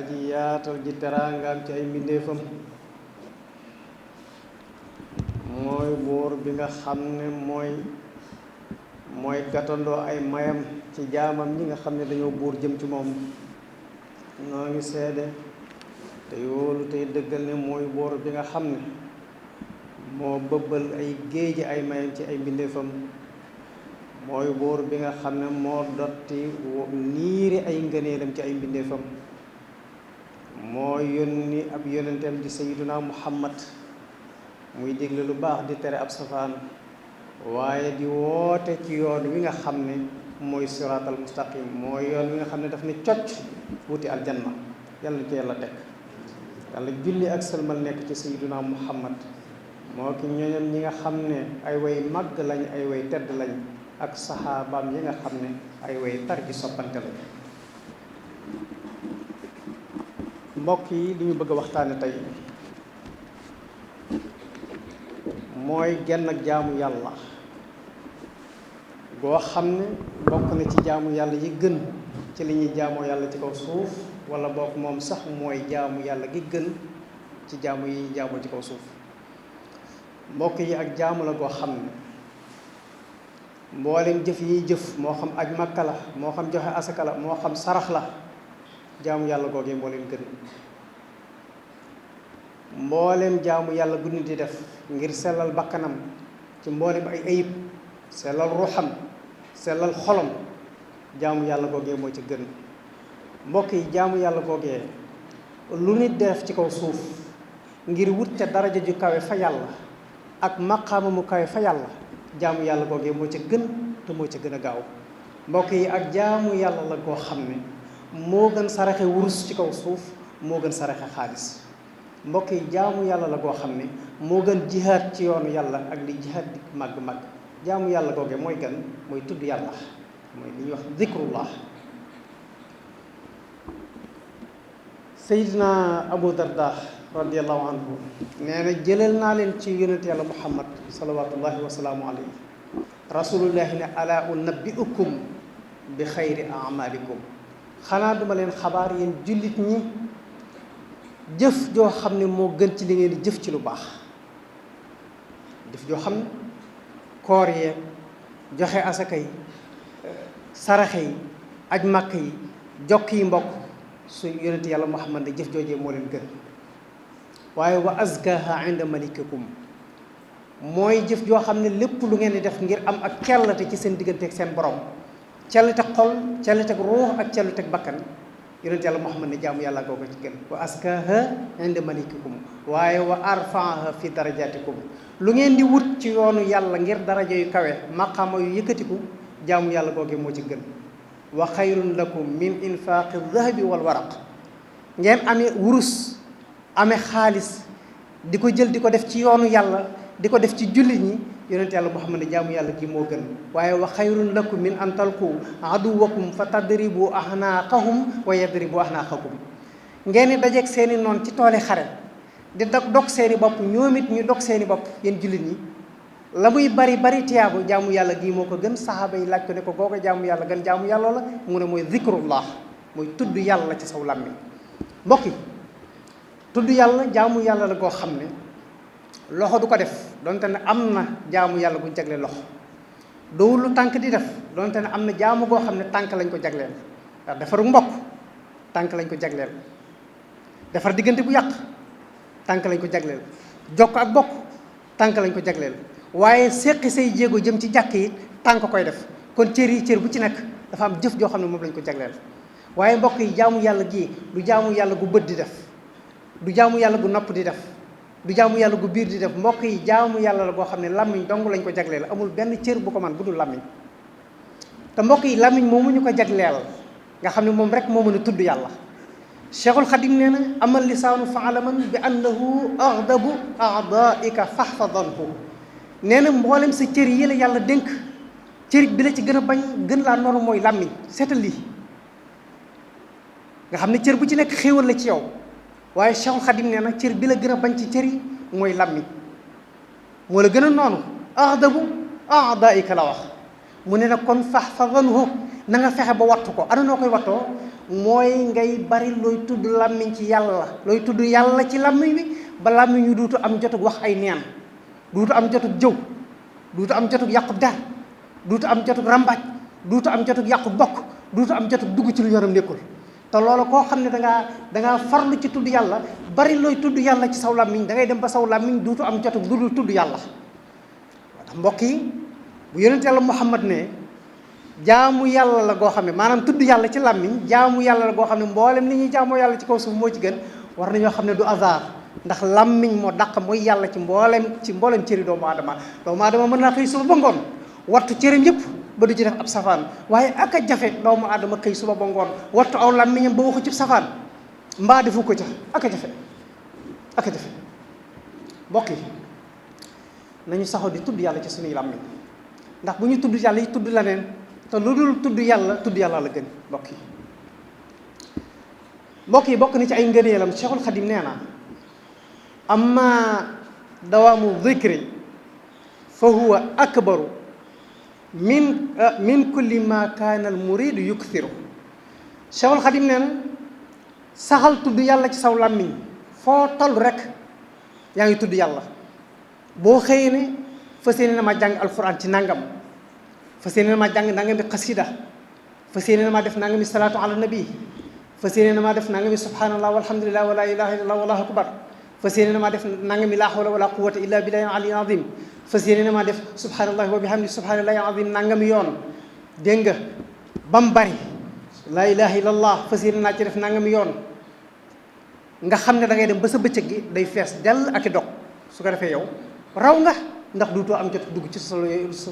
aji yaatal ji teraangaam ci ay mbindeefam mooy buur bi nga xam ne mooy gàttandoo ay mayam ci jaamam ñi nga xam ne dañoo buur jëm ci moom. noo ngi seede te yoolu tey dëggal ne mooy buur bi nga xam ne moo bëbbal ay géeji ay mayam ci ay mbindeefam. mooy buur bi nga xam ne moo dotti niiri ay ngëneelam ci ay mbindeefam. moo yónni ab yonenteem di sayyiduna muhammad muy digle lu baax di tere ab safaan waaye di woote ci yoon wi nga xam ne mooy siraatal mustaqim mooy yoon wi nga xam ne daf ne cocc wuti aljanna. yàlla ci yàlla teg yàlla julli ak sëlmal nekk ci sayyiduna muhammad moo ki ñoñam ñi nga xam ne ay way màgg lañ ay way tedd lañ ak saxaabaam yi nga xam ne ay way tar ji soppante lañ. mbokk yi li ñu bëgg a waxtaane tey mooy genn ak jaamu yàlla goo xam ne bokk na ci jaamu yàlla yi gën ci li ñuy jaamoo yàlla ci kaw suuf wala bokk moom sax mooy jaamu yàlla gi gën ci jaamu yi ñuy jaamoo ci kaw suuf. mbokk yi ak jaamu la goo xam ne mboolem jëf yi jëf moo xam aj makka la moo xam joxe asaka la moo xam sarax la jaamu yàlla googee mbooleem gën. mbooleem jaamu yàlla gu nit di def ngir sellal bakkanam ci mbooleem ay ayib sellal ruuxam sellal xolom jaamu yàlla googee moo ci gën. mbokk yi jaamu yàlla googee lu nit def ci kaw suuf ngir wut ca daraja ju kawe fa yàlla ak maqaama mu kawe fa yàlla jaamu yàlla googee moo ca gën te moo ca gën a gaaw. mbokk yi ak jaamu yàlla la goo xam ne moo gën saraxe wurus ci kaw suuf moo gën saraxe xaalis. mbokk yi jaamu yàlla la goo xam ne moo gën jihaad ci yoonu yàlla ak li jihaad di màgg-màgg. jaamu yàlla googee mooy gën mooy tudd yàlla mooy li ñuy wax zikrullah. Seydina Abu Darda radiallahu anhu nee na jëlal naa leen ci yonent yàlla muhammad salawatullahi wasalaamu alayhi rasulullahi ne ala unabbiukum bi xayri amalikum xanaa duma leen xabaar yéen jullit ñi jëf joo xam ne moo gën ci li ngeen di jëf ci lu baax. jëf joo xam ne koor yee joxe asaka yi saraxe yi aj màkk yi jokk yi mbokk su yonent yàlla muhammad ne jëf joojee moo leen gën. waaye wa azkaha inda malikakum mooy jëf joo xam ne lépp lu ngeen di def ngir am ak cellte ci seen diggante ak seen borom cellte xol cellte ruux ak cellte bakkan yonent yàlla muhammad ne jaamu yàlla googu ci gën. wa azkaha inda malikakum waaye wa arfaaha fi darajatikum lu ngeen di wut ci yoonu yàlla ngir daraja yu kawe maqaama yu yëkkatiku jaamu yàlla googu moo ci gën. wa xayrun lakum min infaaqi dahabi wal waraq ngeen amee wurus amee xaalis di ko jël di ko def ci yoonu yàlla di ko def ci jullit ñi yonent yàlla muhammad ne jaamu yàlla gi moo gën. waaye wa xayrun lakum min an talqu aduwakum fa tadribu ahnaaqahum wa yadribu ahnaaqakum ngeen di dajeeg seeni noon ci tooli xare di dog seeni bopp ñoom it ñu dog seeni bopp yéen jullit ñi la muy bari bari tiyaabu jaamu yàlla gii moo ko gën. saxaaba yi laaj ko ne ko googa jaamu yàlla gën jaamu yàlla la mu ne mooy zikrullah mooy tudd yàlla ci saw làmmiñ. mbokk yi tudd yàlla jaamu yàlla la goo xam ne loxo du ko def donte ne am na jaamu yàlla guñ jagleel loxo dowul lu tànk di def donte ne am na jaamu goo xam ne tànk lañ ko jagleel. ndax defaru mbokk tànk lañ ko jagleel defar diggante bu yàq tànk lañ ko jagleel jokk ak bokk tànk lañ ko jagleel waaye séqi say jéego jëm ci jàkk yi tànk koy def. kon cër bu ci nekk dafa am jëf joo xam ne moom lañ ko jagleel. waaye mbokk yi jaamu yàlla gii du jaamu yàlla gu bët di def du jaamu yàlla gu nopp di def du jaamu yàlla gu biir di def. mbokk yi jaamu yàlla la goo xam ne làmmiñ dong lañ ko jagleel amul benn cër bu ko man bu dul làmmiñ. te mbokk yi làmmiñ moomu ñu ko jagleel nga xam ne moom rek moo mën a tudd yàlla. cheikhul xadim nee na amal lisaanu faalaman bi annahu agdabu aadaika fahfadanhu nee na mboolem sa cër yi la yàlla dénk cër bi la ci gën a bañ gën laa noonu mooy làmmiñ. seetal lii nga xam ne cër bu ci nekk xéewal la ci yow waaye cheikhul xadim nee na cër bi la gën a bañ ci cër yi mooy làmmiñ moo la gën a noonu agdabu aadaika la wax. mu ne nag kon fahfadanhu na nga fexe ba wattu ko ana noo koy wattoo mooy ngay bari looy tudd làmmiñ ci yàlla looy tudd yàlla ci làmmiñ wi ba làmmiñ wi duutu am jotug wax ay neen duutu am jotug jëw duutu am jotug yàqu der duutu am jotug rambaaj duutu am jotug yàqu bokk duutu am jotug dugg ci lu yoram nekkul te loolu koo xam ne dangaa farlu ci tudd yàlla bari looy tudd yàlla ci saw làmmiñ da ngay dem ba saw làmmiñ duutu am jotug lu dul tudd yàlla moo tax mbokk yi bu yonent yàlla Muhammad ne jaamu yàlla la goo xam ne maanaam tudd yàlla ci làmmiñ jaamu yàlla la goo xam ne mboolem li ñuy jaamoo yàlla ci kaw suuf moo ci gën war nañoo xam ne du hasard ndax làmmiñ moo dàq mooy yàlla ci mboolem cëri doomu aadama mën naa xëy suba ba ngoon wattu cëram yëpp ba du ci def ab safaan waaye ak a jafe doomu aadama xëy suba ba ngoon wattu aw làmmiñam ba waxu ci safaan mbaa defu ko ca ak a jafe mbokk yi nañu saxoo di tudd yàlla ci suñuy làmmiñ ndax bu ñu tudd yàlla yi tudd leneen te lu dul tudd yàlla la gën mbokk yi bokk na ci ay ngëneelam Cheikhul Khadim nee na amma dawaamu dhikri fa huwa akbaru min kulli ma kaana al muridu yukthiru Cheikhul Khadim nee na saxal tudd yàlla ci saw làmmiñ foo toll rek yaa ngi tudd yàlla boo xëyee ne fas yéene na ma jàng alquran ci nangam fas yéene na ma jàng nangami xasida fas yéene na ma def nangami salaatu ala nabi fas yéene na ma def nangami subhanallah walhamdulillah wala ilaha illallah wallahu akbar fas yéene na ma def nangami laa hawla wala quwwata illa billahi ali azim fas yéene na ma def subhanallahi wa bihamdi subhanallahi azim nangami yoon dégg nga bam bari laa ilaha illallah fas yéene naa ci def nangami yoon nga xam ne da ngay dem ba sa bëccëg gi day fees dell ak i dog su ko defee yow raw nga ndax duutoo am jot dugg ci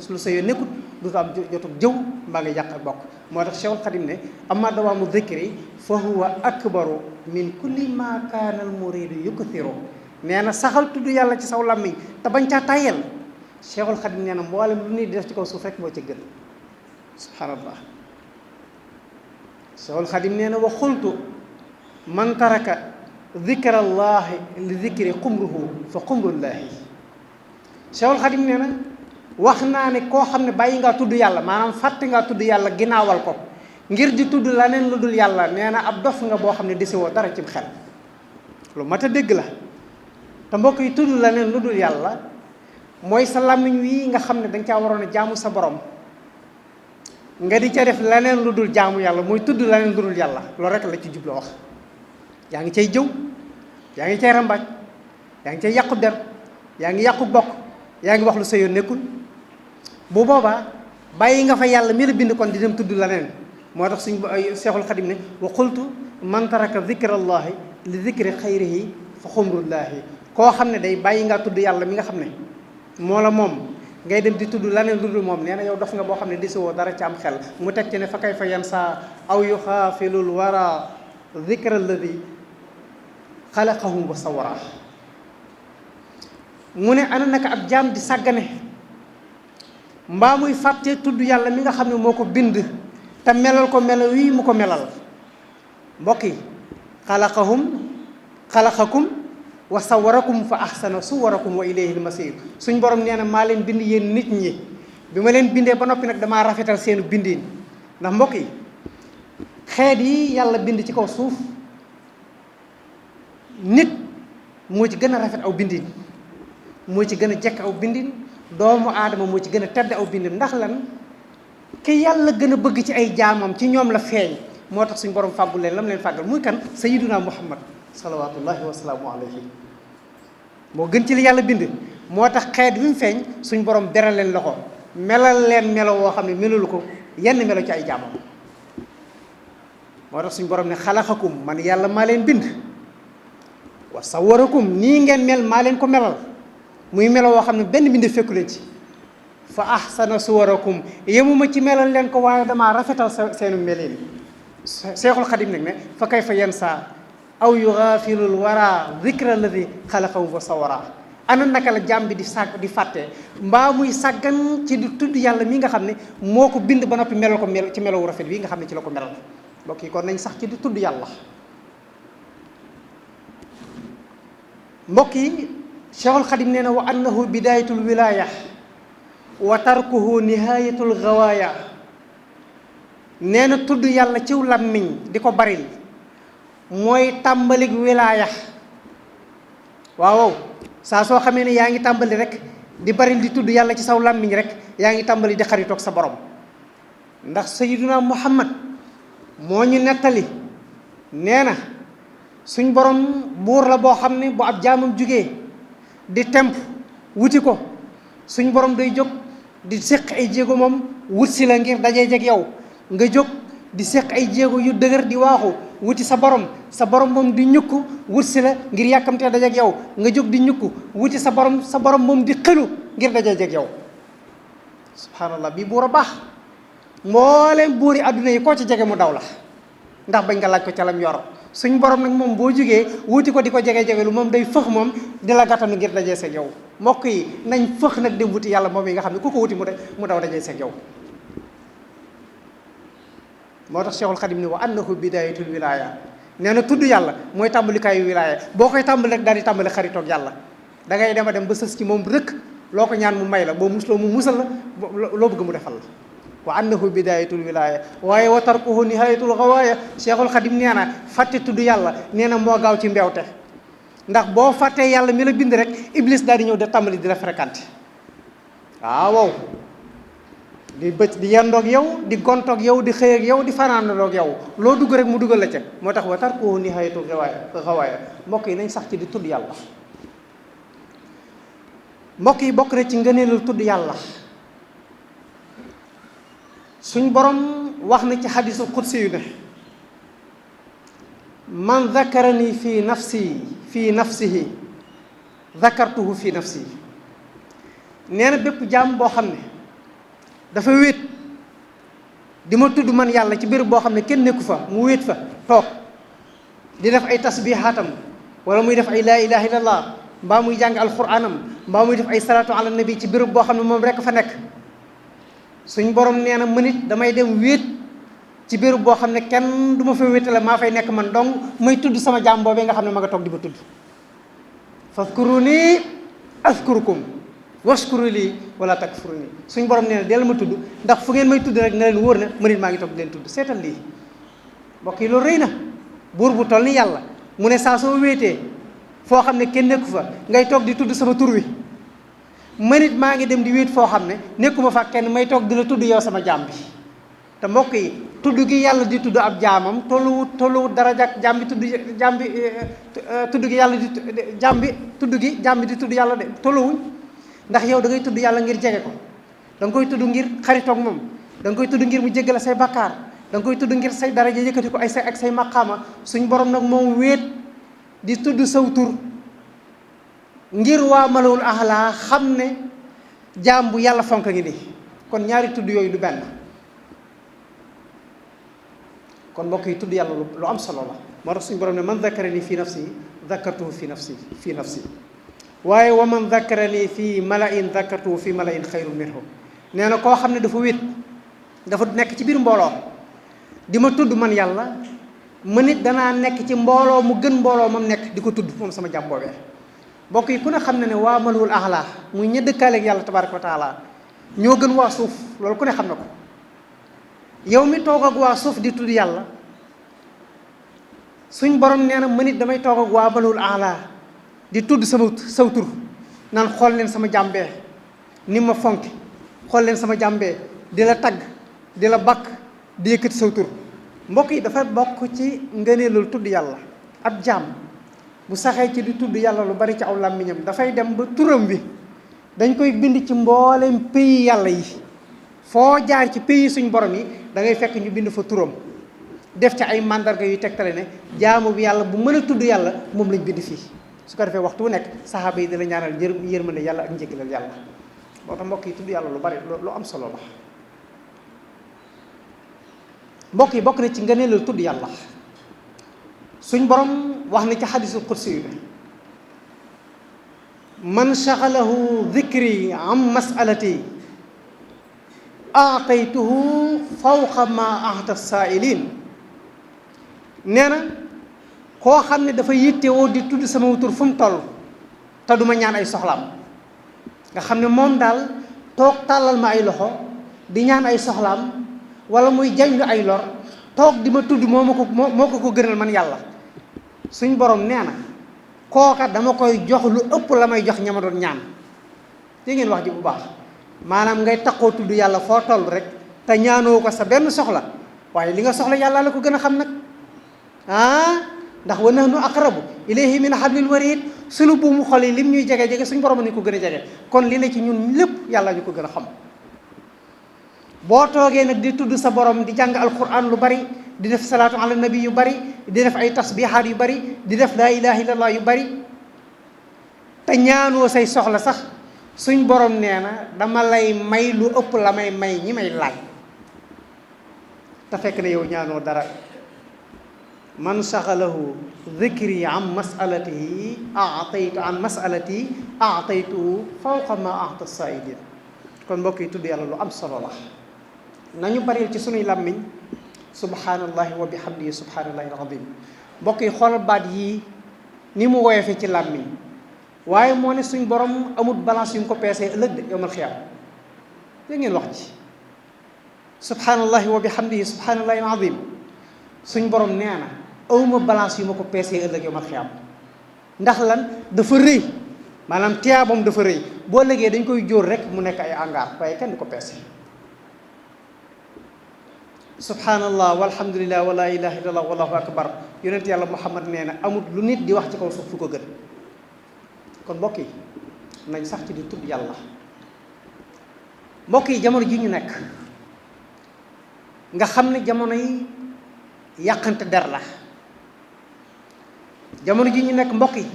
lu sa yoon nekkut duutoo am jotug jëw mbaa nga yàq ak bokk moo tax Cheikhul Khadim ne amma dawaamu dhikri fa huwa akbaru min kulli ma kaana al muridu yukthiru nee na saxal tudd yàlla ci saw làmmiñ te bañ caa tàyyel Cheikhul Khadim nee na mboolem lu nit di def ci kaw suuf rek moo ca gën subhanallah Cheikhul Khadim nee na wa xultu man taraka dhikra allahi li dhikri qumruhu fa qumrullahi Cheikhul Khadim nee na wax naa ne koo xam ne bàyyi ngaa tudd yàlla maanaam fàtte ngaa tudd yàlla ginnaawal ko ngir di tudd leneen lu dul yàlla nee na ab dof nga boo xam ne desewoo dara cim xel lu mat a dégg la te mbokk yi tudd leneen lu dul yàlla mooy sa làmmiñ wi nga xam ne danga caa waroon a jaamu sa borom nga di ca def leneen lu dul jaamu yàlla muy tudd leneen lu dul yàlla loolu rek la ci jublu wax yaa ngi cay jëw yaa ngi cay rambaaj yaa ngi cay yàqu der yaa ngi yàqu bokk yaa ngi wax lu sa yoon nekkul bu boobaa bàyyi nga fa yàlla mi la bind kon di dem tudd leneen moo tax suñ Seexul Xadim ne wa qultu man taraka zikrallahi li zikri xayrihi fa xumrullahi koo xam ne day bàyyi ngaa tudd yàlla mi nga xam ne moo la moom ngay dem di tudd leneen lu dul moom nee na yow dof nga boo xam ne desewoo dara ci am xel mu teg ci ne fa kayfa yansa aw yuxaafilul wara zikra alladi xalaqahum wa sawara mu ne ana naka ab jaam di sàggane mbaa muy fàtte tudd yàlla mi nga xam ne moo ko bind te melal ko melo wii mu ko melal mbokk yi xalaqakum wa sawarakum fa ahsana suwarakum wa ilayhi almasir suñ borom nee na maa leen bind yéen nit ñi bi ma leen bindee ba noppi nag damaa rafetal seenu bindiin ndax mbokk yi xeet yi yàlla bind ci kaw suuf nit moo ci gën a rafet aw bindiin moo ci gën a jekk aw bindin doomu aadama moo ci gën a tedd aw bindin ndax lan ki yàlla gën a bëgg ci ay jaamam ci ñoom la feeñ moo tax suñ borom fàggul leen lam leen fàggal muy kan sayyiduna muhammad salawatullahi wasalaamu alayhi moo gën ci li yàlla bind moo tax xeet bi mu feeñ suñ borom beral leen loxo melal leen melo woo xam ne melalu ko yenn melo ci ay jaamam moo tax suñ borom ne xalaxakum man yàlla maa leen bind wa sawarakum nii ngeen mel maa leen ko melal muy melo woo xam ne benn bind fekku leen ci fa ahsana suwarakum yemuma ci melal leen ko waaye damaa rafetal seenu melin Seexul Xadim nag ne fa kayfa yansa aw yughafilul wara dhikra alladi xalaqahu wa sawara ana naka la jàmm bi di fàtte mbaa muy sàggan ci di tudd yàlla mi nga xam ne moo ko bind ba noppi melal ko ci melowu rafet bii nga xam ne ci la ko melal mbokk yi kon nañ sax ci di tudd yàlla mbokk yi Cheikhul Xadim nee na wa annahu bidayatul wilaya wa tarkuhu nihayatul gawaaya nee na tudd yàlla ciw làmmiñ di ko baril mooy tàmbalik wilaaya. waaw saa soo xamee ne yaa ngi tàmbali rek di baril di tudd yàlla ci saw làmmiñ rek yaa ngi tàmbali di xaritoog sa borom. ndax sayyiduna Muhammad moo ñu nettali nee na suñ borom buur la boo xam ne bu ab jaamam jugee di temp wuti ko suñ borom day jóg di séq ay jéego moom wut si la ngir dajee jeg yow nga jóg di séq ay jéego yu dëgër di waaxu wuti sa borom moom di ñukk wut si la ngir yàkkamtee dajee ak yow nga jóg di ñukk wuti sa borom moom di xelu ngir dajee jeg yow. subhanallah bii buur a baax mbooleem buuri adduna yi koo ci jege mu daw la ndax bañ nga laaj ko ca lam yor. suñ borom nag moom boo jógee wuti ko di ko jege lu moom day fëx moom di la gàttanu ngir dajee seeg yow. mbokk yi nañ fëx nag dem wuti yàlla moom yi nga xam ne ku ko wuti mu daw dajee seeg yow. moo tax Cheikhul Khadim ni wa annahu bidayatul wilaya nee na tudd yàlla mooy tàmbalikaayu wilaya boo koy tàmbali rek daal di tàmbali xaritoog yàlla da ngay dem a dem ba sës ci moom rëkk loo ko ñaan mu may la boo musloo mu musal la loo bëgg mu defal la. wa annahu bidayatul wilaya waaye wa tarkuhu nihayatul gawaaya Cheikhul Khadim nee na fàtte tudd yàlla nee na moo gaaw ci mbewte. ndax boo fàttee yàlla mi la bind rek iblis daal di ñëw de tàmbali di la fréquenté. waaw di yendoog yow di gontoog yow di xëy ak yow di fanaanaloog yow loo dugg rek mu dugal la ca. moo tax wa tarkuhu nihayatul gawaaya mbokk yi nañ sax ci di tudd yàlla. mbokk yi bokk na ci ngëneelul tudd yàlla suñ borom wax na ci xadisul qudsi yu ne man zakarani fi nafsihi zakartuhu fi nafsi. nee na bépp jaam boo xam ne dafa wéet di ma tudd man yàlla ci béréb boo xam ne kenn nekku fa mu wéet fa toog di def ay tasbihaatam wala muy def ay laa ilaha illallah mbaa muy jàng alquranam mbaa muy def ay salaatu ala nabi ci béréb boo xam ne moom rekk fa nekk suñ borom nee na man it damay dem wéet ci béréb boo xam ne kenn du ma fa wéetale maa fay nekk man dong may tudd sama jaam boobee nga xam ne ma nga toog di ma tudd. fadkuruni azkurkum washkuru lii wala takfuruni suñ borom nee na del ma tudd ndax fu ngeen may tudd rek na leen wóor na man it maa ngi toog di leen tudd. seetal lii mbokk yi loolu rëy na buur bu toll ni yàlla mu ne saa soo wéetee foo xam ne kenn nekku fa ngay toog di tudd sama tur wi. man it maa ngi dem di wéet foo xam ne nekkuma fa kenn may toog di la tudd yow sama jaam bi. te mbokk yi tudd gi yàlla di tudd ab jaamam tolluwut daraja jaam bi tudd gi yàlla di jaam bi di tudd yàlla de tolluwuñ. ndax yow da ngay tudd yàlla ngir jege ko da nga koy tudd ngir xaritoog moom da nga koy tudd ngir mu jéggale say bakkaar da nga koy tudd ngir say daraja yëkkati ko ak say maqaama. suñ borom nag moom wéet di tudd saw tur ngir waa malawul axlaa xam ne jaam bu yàlla fonk ngi nii. kon ñaari tudd yooyu du benn. kon mbokk yi tudd yàlla lu am solo la. moo tax suñu borom ne man zakarani fi nafsi zakartuhu fi nafsi waaye wa man zakarani fi malain zakartuhu fi malain xayrun minhu. nee na koo xam ne dafa wét dafa nekk ci biir mbooloo di ma tudd man yàlla ma nit danaa nekk ci mbooloo mu gën mbooloo mam nekk di ko tudd moom sama jaam boobee. mbokk yi ku ne xam ne waa malul axlaa muy ña dëkkaaleeg yàlla tabaraka wa taala ñoo gën waa suuf loolu ku ne xam na ko. yow mi toog ak waa suuf di tudd yàlla suñ borom nee na man it damay toog ak waa malul axlaa di tudd saw tur naan xool leen sama jàmbee ni ma fonk xool leen sama jàmbee di la tagg di la bakk di yëkkati saw tur. mbokk yi dafa bokk ci ngëneelul tudd yàlla ab jaam bu saxee ci di tudd yàlla lu bari ci aw làmmiñam dafay dem ba turam bi dañ koy bind ci mbooleem pays yàlla yi. foo jaar ci pays suñ borom yi da ngay fekk ñu bind fa turam def ci ay mandarga yu tegtale ne jaamu bi yàlla bu mën a tudd yàlla moom lañ bind fii. su ko defee waxtu wu nekk saxaaba yi di la ñaanal yërmande yàlla ak njëggalal yàlla. moo tax mbokk yi tudd yàlla lu bari lu am solo la. mbokk yi bokk na ci ngëneelal tudd yàlla suñ borom wax na ci xadisul qudsi yu ne man shaghalahu dhikri am masalati aataytuhu fawqa ma ahta saailin. nee na koo xam ne dafa yittewoo di tudd sama tur fu mu toll te duma ñaan ay soxlaam nga xam ne moom daal toog tàllal ma ay loxo di ñaan ay soxlaam wala muy jañ lu ay lor toog di ma tudd moo ko gënal man yàlla. suñ borom nee na kooka dama koy jox lu ëpp la may jox ñama doon ñaan. dégg ngeen wax ji bu baax maanaam ngay taxoo tudd yàlla foo toll rek te ñaanoo ko sa benn soxla waaye li nga soxla yàlla la ko gën a xam nag ndax wa nahnu aqrabu ilayhi min hablil warid sunu buumu xol yi lim ñuy jege suñ borom ni ko gën a jege kon li ne ci ñun lépp yàlla ñu ko gën a xam. boo toogee nag di tudd sa borom di jàng alquran lu bari di def salaatu ala nabi yu bari di def ay tasbihaat yu bari di def laa ilaha illallah yu bari te ñaanoo say soxla sax suñ borom nee na dama lay may lu ëpp la may ñi may laaj te fekk na yow ñaanoo dara. man saxalahu dhikri an masalatihi aataytu fawqa ma aata saidin. kon mbokk yi tudd yàlla lu am solo la nañu baril ci sunuy làmmiñ subhanallahi wa bihamdihi subhanallahi alazim. mbokk yi xoolal baat yii ni mu woyofe ci làmmiñ waaye moo ne suñ borom amul balance yu mu ko peesee ëllëg de yowmal xiyaam. dégg ngeen wax ji subhanallahi wa bihamdihi subhanallahi alazim. suñ borom nee na awma balance yu ma ko peesee ëllëg yowmal xiyaam. ndax lan dafa rëy maanaam tiyaabam dafa rëy boo ëllëgee dañ koy jóor rek mu nekk ay angaar waaye kenn du ko peese. subhanallah walhamdulillah wa la ilaha illallah wallahu akbar yonent yàlla muhammad nee na amul lu nit di wax ci kaw suuf fu ko gën. kon mbokk yi nañ sax ci di tudd yàlla. mbokk yi jamono ji ñu nekk nga xam ne jamono yi yàqante der la. jamono ji ñu nekk mbokk yi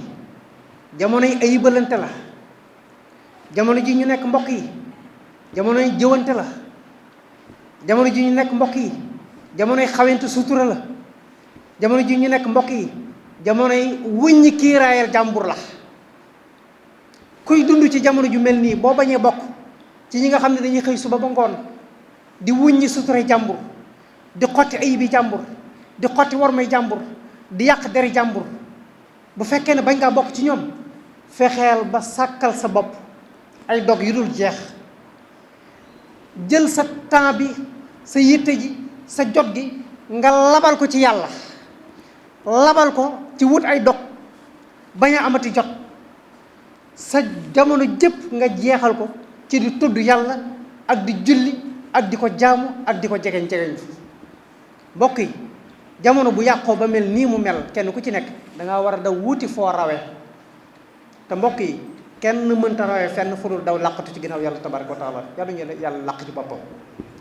jamono yi ayibalante la. jamono ji ñu nekk mbokk yi jamono yi jëwante la. jamono ji ñu nekk mbokk yi jamono yi xawente sutura la. jamono ji ñu nekk mbokk yi jamono yi wuññi kiiraayal jàmbur la. kuy dund ci jamono ju mel nii boo bañee bokk ci ñi nga xam ne dañuy xëy suba ba ngoon di wuññi sutura jàmbur di xotti ayibi jàmbur di xotti wormay jàmbur di yàq deri jàmbur bu fekkee ne bañ ngaa bokk ci ñoom fexeel ba sàkkal sa bopp ay dog yu dul jeex. jël sa temps bi sa yitte ji sa jot gi nga labal ko ci yàlla labal ko ci wut ay dog bañ a amati jot sa jamono jëpp nga jeexal ko ci di tudd yàlla ak di julli ak di ko jaamu ak di ko jegeñ mbokk yi jamono bu yàqoo ba mel nii mu mel kenn ku ci nekk dangaa war a daw wuti foo rawe te mbokk yi kenn mënta rawee fenn fu dul daw làqatu ci ginnaaw yàlla tabaraka wa taala yàlla ñu yàlla làq ci boppam.